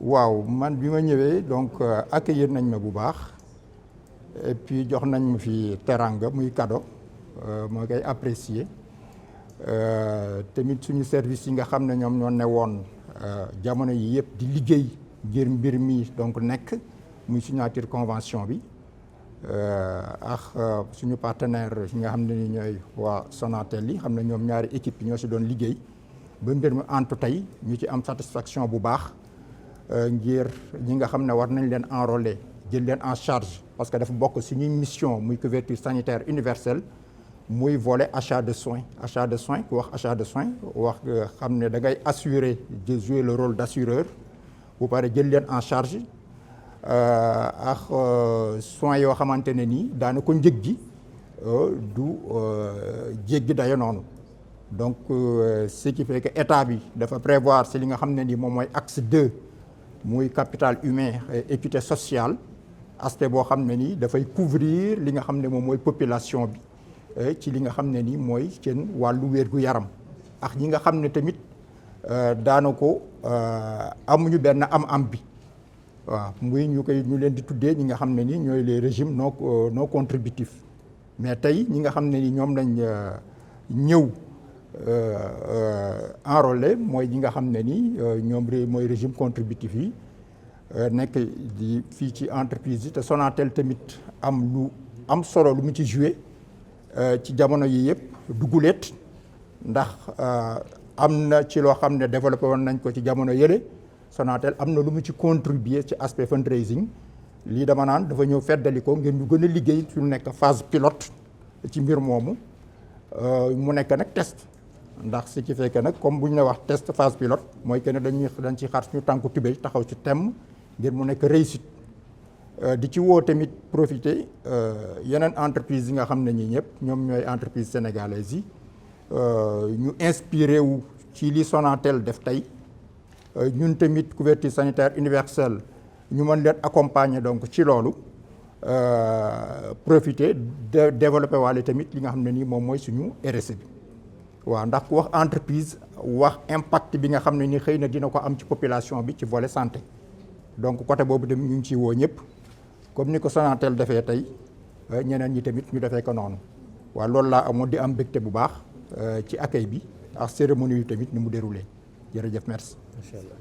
waaw man bi ma ñëwee donc accueillir nañ ma bu baax et puis jox nañ ma fi teranga muy cadeau moo koy apprécier tamit suñu service yi nga xam ne ñoom ñoo ne woon jamono yi yëpp di liggéey ngir mbir mi donc nekk muy signature convention bi ak suñu partenaire yi nga xam ne ni ñooy waa Sonatel yi xam ne ñoom ñaari équipe yi ñoo si doon liggéey ba mbir mi antu tey ñu ci am satisfaction bu baax ngir ñi nga xam ne war nañ leen enrôler jël leen en charge parce que dafa bokk suñuy mission muy couverture sanitaire universelle muy volet achat de soins ku wax achat de soins wax xam ne da ngay assurer de jouer le rôle d'assureur bu pare jël leen en charge ak soins yoo xamante ne nii daana ko njëg gi du jéggi dayo noonu donc ce qui fait que état bi dafa prévoir si li nga xam ne ni moom mooy axe 2 muy capital humain et équité sociale aspect boo xam ne nii dafay couvrir li nga xam ne moom mooy population bi ci li nga xam ne nii mooy seen wàllu wér-gu-yaram ak ñi nga xam ne tamit daana ko amuñu benn am bi waaw muy ñu leen di tuddee ñi nga xam ne ni ñooy les régimes non contributifs mais tey ñi nga xam ne ni ñoom lañ ñëw enrôlé mooy ñi nga xam ne ni ñoom mooy régime contributif yi nekk di fii ci entreprise yi te Sonatel tamit am lu am solo lu mu ci joué ci jamono yi yëpp dugguleet ndax am na ci loo xam ne développé woon nañ ko ci jamono yële Sonatel am na lu mu ci contribuer ci aspect fundraising lii dama naan dafa ñëw feddali ko ngeen ñu gën a liggéey su nekk phase pilote ci mbir moomu mu nekk nag test ndax ce qui fait que nag comme bu ñu la wax test phase pilote mooy que ne dañ ci xaar suñu tànku tubéy taxaw ci temm ngir mu nekk réussite di ci woo tamit profiter yeneen entreprise yi nga xam ne ñi ñëpp ñoom ñooy entreprise sénégalaise yi ñu inspiré wu ci li Sonatel def tey ñun tamit couverture sanitaire universelle ñu mën leen accompagner donc ci loolu profiter de développer waale tamit li nga xam ne nii moom mooy suñu RSE bi waaw ndax ku wax entreprise wax impact bi nga xam ne ni xëy na dina ko am ci population bi ci volet santé donc côté boobu tamit ñu ngi ciy woo ñëpp comme ni ko Sonatel defee tey ñeneen ñi tamit ñu defee ko noonu waaw loolu laa amoon di am mbégte bu baax ci accueil bi ak cérémonie yi tamit ni mu déroulé jërëjëf merci. Macha Allah.